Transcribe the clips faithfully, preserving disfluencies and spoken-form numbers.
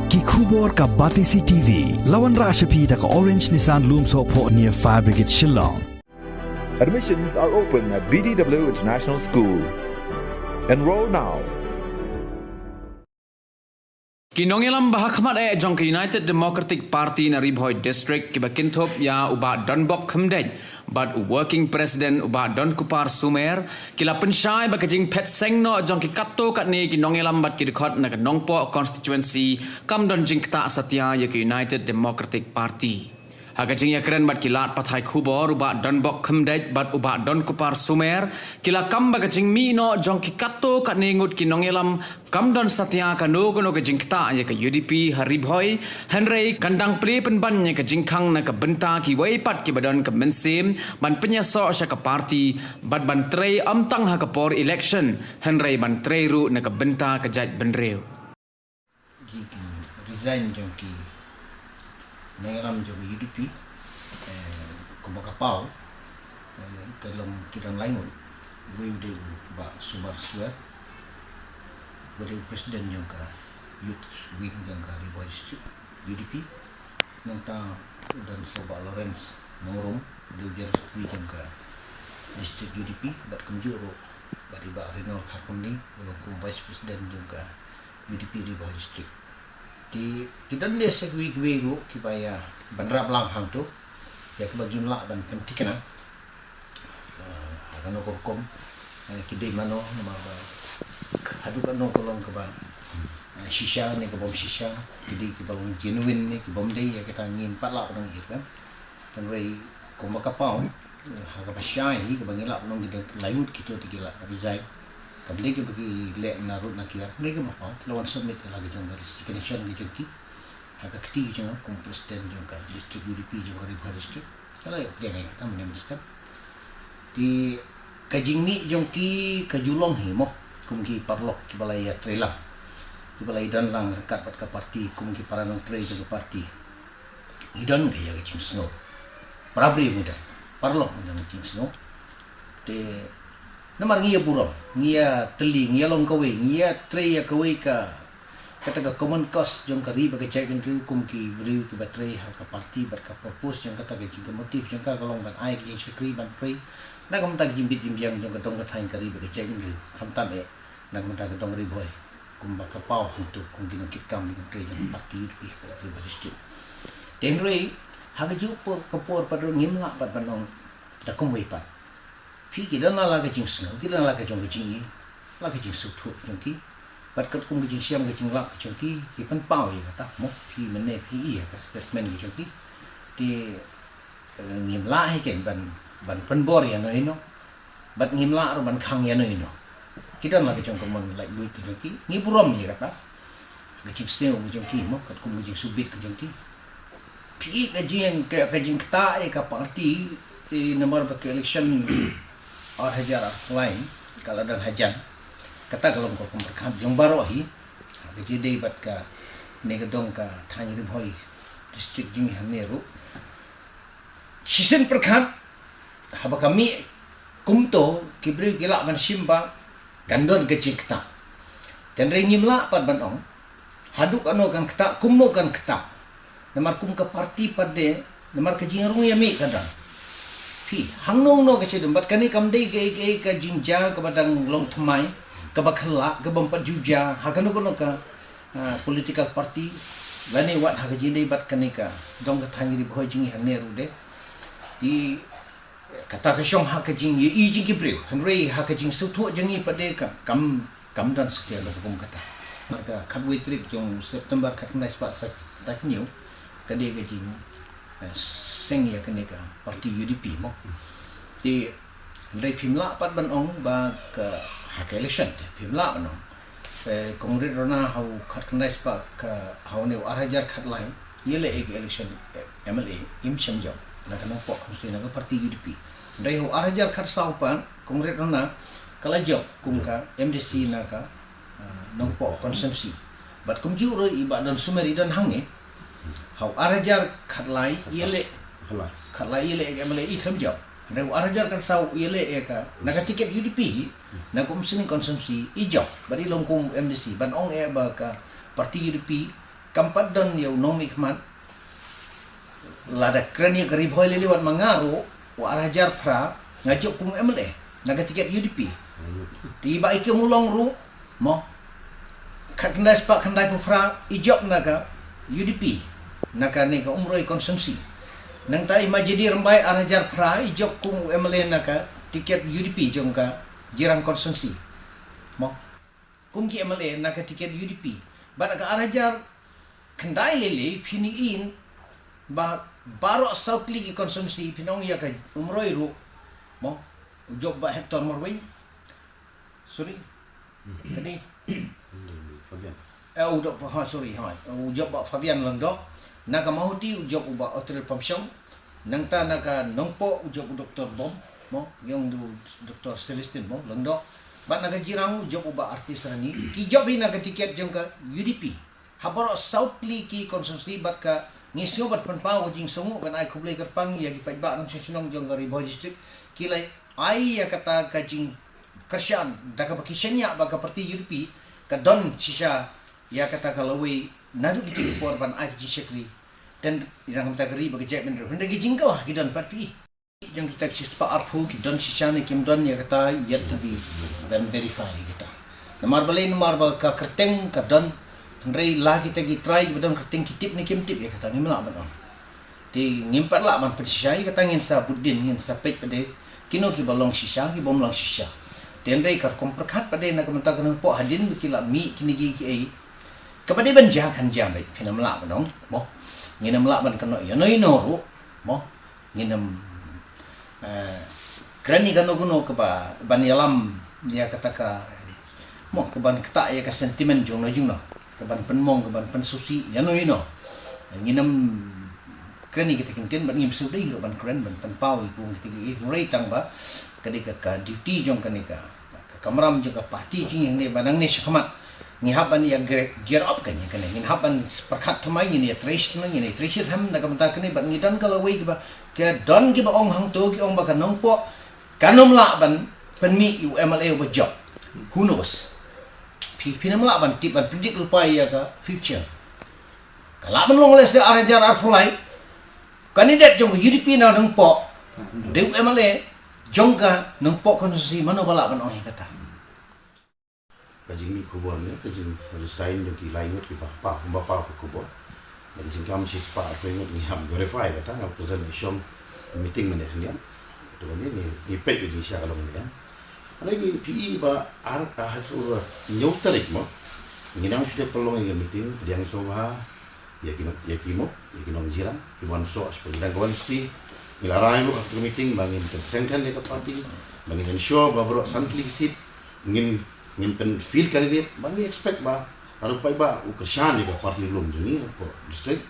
Ki khubor ka Batesi T V. La wanrah sha phi da ka Orange Nissan Lumsohphoh near Fire Brigade Shillong. Admissions are open at B D W International School. Enroll now. Ki nongïalam ba hakhmat eh jong ka United Democratic Party na Ri Bhoi District kiba kynthup ïa u Bah Donbok Khymdeit bad u Working President u Bah Donkupar Sumer ki la pynshai ba ka jingphet seng noh jong ki katto katne ki nongïalam bad ki dkhot na ka Nongpoh Constituency kam don jingktah satia ïa ka United Democratic Party. Ha ka jingïakren bad ki lad pathai khubor u Bah Donbok Khymdeit bad u Bah Donkupar Sumer ki la kam ba ka jingmih noh jong ki katto katne ngut ki nongïalam kam don satia kano kano ka jingktah ïa ka U D P ha Ri Bhoi, hynrei kan dang plie pynban ïa ka jingkhang na ka bynta kiwei pat kiba don ka mynsiem ban pynïasoh sha ka party bad ban trei ym tang ha ka por election hynrei ban trei ruh na ka bynta ka jaitbynriew. Ki resign jong ki nongïalam jong ka U D P, eh, kumba ka paw, eh, ka long ki don lai ngut. Uwei u dei u Bah Sumer Suer, uba dei u president jong ka Youth Wing jong ka Ri Bhoi District U D P. Nangta u don sa u Bah Lawrence Nongrum, u dei u General Secretary jong ka District U D P, bad kumjuh ruh bad i Bah Rinol Kharkonni, u long kum Vice President jong ka U D P Ri Bhoi District. Te ki don de sa kiwei kiwei ruh kiba ïa ban rap lang hangto ïa kiba ngim lah ban pynthikna. Eh, ha kano ka rukom, eh, ki dei mano namar ba haduh kano ka long kaba, eh, shisha ne ka bym shisha, ki dei kiba long genuine ne ki bym dei, ïa kita ngim pat lah ban ïohi kan. Hynrei kumba ka paw, ha kaba shai hi kaba ngi lah ban ong ki don lai ngut kito te ki la resign. Kam dei kiba ki leh na rud na kiar, hynrei kaba paw te la wan submit ïa la ka jong ka resignation ka jong ki ha ka kti ka jong nga kum president jong ka district U D P jong ka Ri Bhoi District. Te la ïoh pdiang ïa kata mynne mynstep. Te ka jingmih jong ki ka ju long hi mo, kum ki paralok kiba la ïatrei lang, kiba la ïadon lang ryngkat bad ka party kum ki para nongtrei jong ka party. Ngi don ka ïa ka jingsngew. Para briew ngi don, paralok ngi don ka jingsngew. Te namar ngi ïa burom, ngi ïa tylli, ngi ïa long kawei, ngi ïa trei ïa kawei ka, kata ka common cause jong ka ri bad ka jaitbynriew kum ki briew kiba trei ha ka party bad ka purpose jong kata ka jing, ka motive jong ka ka long ban ai ka jingshakri ban trei na ka bynta ka jingbit jingbiang jong ka dong ka thaiñ, ka ri bad ka jaitbynriew. Khamtam eh na ka bynta ka dong Ri Bhoi kumba ka paw hangto kum ki nongkitkam ki nongtrei jong ka party U D P ha ka Ri Bhoi District. Te hynrei ha kajuh ka por pat ruh ngim lah pat ban ong da kumwei pat. Phi, ki don la la ka jingsngew, ki don la ka jong ka jingïeit, la ka jingsngewthuh ka jong ki. Bad katkum ka jingshitom ka jinglap ka jong ki, ki pynpaw ïa kata mo, phi mynne phi ïohi ïa ka statement ka jong ki. Te, eh, ngim lah hi kein ban, ban pynbor ïano ïano. Bad ngim lah ruh ban khang ïano ïano. Ki don la ka jong ka mon laitluid ka jong ki. Ngi burom ïa kata. Ka jingsngew ka jong ki mo, katkum ka jingsngewbit ka jong ki. Phi, ka jing, ka, ka jingktah ïa ka party, eh, namar ba ka election ar hajar arphew lai ka la dang hajan. Kata ka long ka rukom pyrkhat jong baroh hi. Ka jingdei bad kane ka dong ka thaiñ Ri Bhoi District jong ngi hangne ruh. Shisien pyrkhat, haba ka mih kumto, ki briew ki lah ban shim ba kan don ka jingktah. Te hynrei ngim lah pat ban ong haduh kano kan ktah, kumno kan ktah. Namar kum ka party pat de, namar ka jingrung ïa mih ka don. Phi, hangno hangno ka sdang, bad kane kam dei kaei kaei ka jingjia kaba dang long thymmai, kaba khlak, kaba ym pat ju jia ha kano kano ka, ah, political party, lane wat ha ka jingdei bad kane ka dong ka thaiñ Ri Bhoi jong ngi hangne ruh de. Te kata ka shong ha ka jingïohi jong ki briew, hynrei ha ka jingsngewthuh jong ngi pat de ka, kam, kam don satia ka rukom kata. Namar ka khatwei tarik jong September khatkhyndai spah saw khyndai hynñiew ka dei ka jing, eh, seng ïa kane ka party U D P mo. Te hynrei phim lah pat ban ong ba ka, ha ka election te phim lah ban ong. Eh, Conrad Rona ha u khatkhyndai spah ka, ha une u ar hajar khatlai, ïaleh ïa ka election, eh, M L A, im shym jop na ka Nongpoh constituency na ka party U D P. Hynrei ha u ar hajar khatsaw pat, Conrad Rona ka la jop kum ka M D C na ka, ah, Nongpoh constituency. Bad kumjuh ruh i Bah Don Sumer i don hangne. Ha u ar hajar khatlai ïaleh, khatlai ïaleh ïa ka M L A, i shym jop. Hynrei u ar hajar khatsaw ïaleh ïa ka, na ka ticket U D P hi, na ka Umsning constituency i jop, bad i long kum M D C, ban ong eh ba ka party U D P Kam pat don ïa u nongmihkhmat. Lada kren ïa ka Ri Bhoi lei lei wat ma nga ruh, u ar hajar phra nga jop kum u M L A na ka tiket U D P. Te i Bah Ikem u Long ruh, mo, khatkhyndai spah khyndaiphew phra i jop na ka U D P, na kane ka Umroi constituency. Nangta i Ma Jedi Rymbai ar hajar phra i jop kum u M L A na ka tiket U D P jong ka Jirang constituency, mo, kum ki M L A na ka tiket U D P. Bad ka ar hajar khyndai lei lei phin ïohi ba baroh saw tylli ki constituency, phin ong ïa ka Umroi ruh, mo, u jop Bah Hector Marwein. Sorry. Kane, eh, u jop, ha, sorry, ha, u jop Bah Fabian Lyngdoh. Na ka Mawhati u jop u Bah Otrel Pamshong. Nangta na ka Nongpoh u jop u Doktor Bom, mo, ïong du Doktor Celestine, mo, Lyngdoh. Bad na ka Jirang u jop u Bah Artis Rani. Ki jop hi na ka tiket jong ka U D P. Ha baroh saw tylli ki constituency bad ka ngi sngew bad pynpaw ka jingsngewnguh ban ai khublei kyrpang ïa ki paidbah nongshong shnong jong ka Ri Bhoi District, ki la ai ïa kata ka jingkyrshan da kaba ki shaniah ba ka party U D P ka don shisha ïa kata ka lawei naduh kito ki por ban ai ka jingshakri. Te ïa nga mynta ka ri bad ka jaitbynriew, hynrei ki jingkylla ki don pat phi. Jong kita ki shispah arphew ki don shisha ne kim don, ïa kata yet to be, ban verify ïa kita. Namar balei? Namar ba ka kyrteng ka don, hynrei la kita ki trai kiba don kyrteng ki tip ne kim tip, ïa kata ngim lah ban ong. Te ngim pat lah ban pynshisha, ïa kata ngin sa bud dien, ngin sa peit pat de kino kiba long shisha, ki bym long shisha. Te hynrei ka rukom pyrkhat pat de na ka bynta ka Nongpoh hadien ba ki la mih kine ki, ki ei, kaba dei ban jia kan jia beit, phin ym lah ban ong, mo. Ngin ym lah ban kynnoh ïano ïano ruh, mo. Ngin ym, eh, kren ïa kano kano kaba ban ïalam ïa kata ka, mo, kaban ktah ïa ka sentiment jongno jongno, kaban pynmong, kaban pynsngewsih ïano ïano. Ngin ym kren ïa kita ki ktien bad ngim sngewdei ruh ban kren, ban pynpaw ïa kum kita ki, hynrei tang ba ka dei ka, ka duty jong kane ka, ka kamram jong ka party jong ngi hangne ba nangne shakhmat ngi hap ban ïa gear, gear up kane, kane. Ngin hap ban pyrkhat thymmai, ngin ïa trei shi thymmai, ngin ïa trei shi thymmai na ka bynta kane, bad ngi don ka lawei kiba, ka don kiba ong hangto, ki ong ba ka Nongpoh kan ym lah ban pynmih ïa u M L A uba jop. Who knows? Phi, phin ym lah ban tip, ban predict lypa ïa ka future. Ka lah ban long leh sdang ar hajar arphew lai, candidate jong ka U D P na Nongpoh, dei u M L A jong ka Nongpoh constituency, mano ba lah ban ong ïa kata? Ka jingmih khubor ne, ka jingresign jong ki lai ngut kiba paw, kumba paw ka khubor. Ka jingkam shispah arphew ngut ngi hap verify kata, nga present ïa shong meeting mynne khyndiat. To ne ngi, ngi peit ka jingshisha ka long ne. Hynrei ngi phi i ba ar, ah, ha ka hynñiew tarik mo, ngi nang shu dep pynlong ïa ka meeting, pdiang sngewbha ïa ki nong, ïa ki mo, ïa ki nong Jirang, ki wan soh sha pdeng ka wan shi. Ngi la rai ruh ha ka meeting ba ngin kynsankan ïa ka party, ba ngin ensure ba baroh san tylli ki seat ngin, ngin pyn field candidate, ba ngi expect ba haduh paidbah u kyrshan ïa ka party lum jong ngi ha ka district.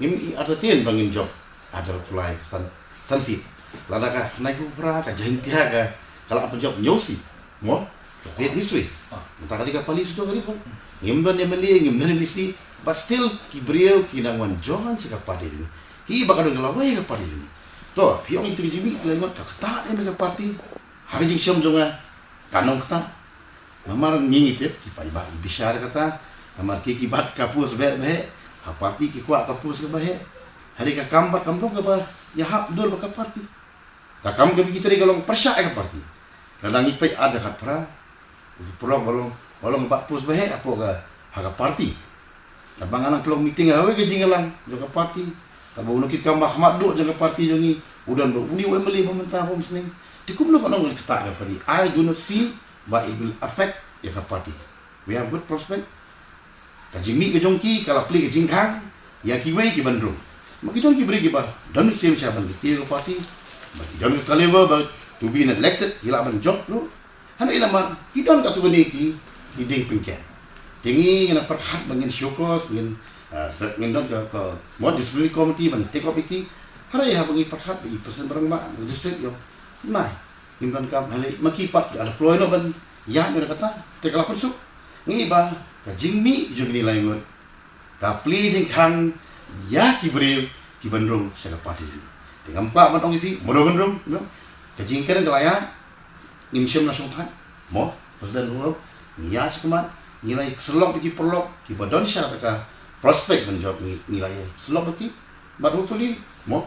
Ngim i entertain ba ngin jop hajar arphew lai, san, san seat. Lada ka khyndai phew phra ka Jaintia ka, ka la pynjop hynñiew seat. Mo, ka create history. Mynta ka dei ka pali shuh ka Ri Bhoi. Ngim don M L A, ngim don M D C, but still ki briew ki nang wan join sha ka party jong ngi. Hi ba ka don ka lawei ka party jong ngi. To, phi ong ïa kito ki jingmih ki lai ngut, ka ktah ne em ka party? Ha ka jingshem jong nga, ka nongktah. Namar ngi ngi tip, ki paidbah ki bishar kata. Namar ki, ki bat ka post beh beh, ha party ki kwah ka post kaba heh. Hynrei ka kam bat kam long kaba ïahap dur bad ka party. Ka kam kaba ki trei ka long pyrshah ïa ka party. Lada ngi peit ar hajar khatphra, ki paralok ba long, ba long bat post ba heh hapoh ka, ha ka party. Katba nga nang pynlong meeting ha kawei ka jingïalang jong ka party, katba u nongkitkam ba khmat duh jong ka party jong ngi u don ba une u M L A ba mynta ba um sning. Te kumno ka nong ka ktah ka party? I do not see ba it will affect ïa ka party. We have good prospect. Ka jingmih ka jong ki ka la plie ka jingkhang ïa kiwei ki ban rung. Ma ki don ki briew kiba don mynsiem sha ban ki ka party, ba ki don ka caliber ba to be an elected, ki lah ban jop ruh. Hynrei namar ki don katto katne ki, ki dieng pynken. Te ngi ngin pyrkhat ba ngin show cause, ngin, ah, sa, ngin don ka, ka, mo, disciplinary committee ban take up ïa ki. Hynrei haba ngi pyrkhat ba i president ba rangbah district ïoh, nai, ngim donkam, hynrei ma ki pat ki la deploy noh ban ïaid noh da kata, te ka la pynsuk. Ngi ba ka jingmih jong kine lai ngut ka plie jingkhang ïa ki briew ki ban rung sha ka party jong ngi. Te ngam kwah ban ong ïa phi mano ban rung, no? Ka jingkren ka la ïaid, ngim shym la shongthait. Mo, President ruh, ngi ïaid shakhmat, ngi la ïasyllok bad ki paralok kiba don sha kata ka prospect ban jop ngi, ngi la ïa sylok bad ki. But hopefully mo,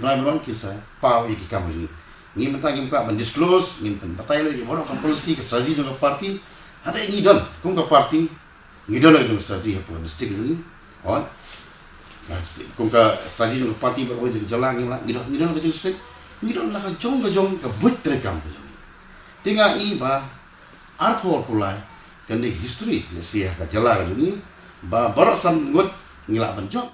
bnai ban wan ki sa paw ïa ki kam jong ngi. Ngi mynta ngim kwah ban disclose, ngim pynbatai leh ïa baroh ka policy, ka strategy jong ka party. Hynrei ngi don kum ka party, ngi don la ka jong ka strategy hapoh ka district jong ngi. Hooid. Kum ka strategy jong ka party bad ka jylla, ngi la, ngi don, ngi don la ka jong ka district, ngi don la ka jong ka jong ka buit treikam ka jong ngi. Te nga i ba arphew arphew lai, kane history lehse ha ka jylla ka jong ngi ba baroh san ngut ngi lah ban jop.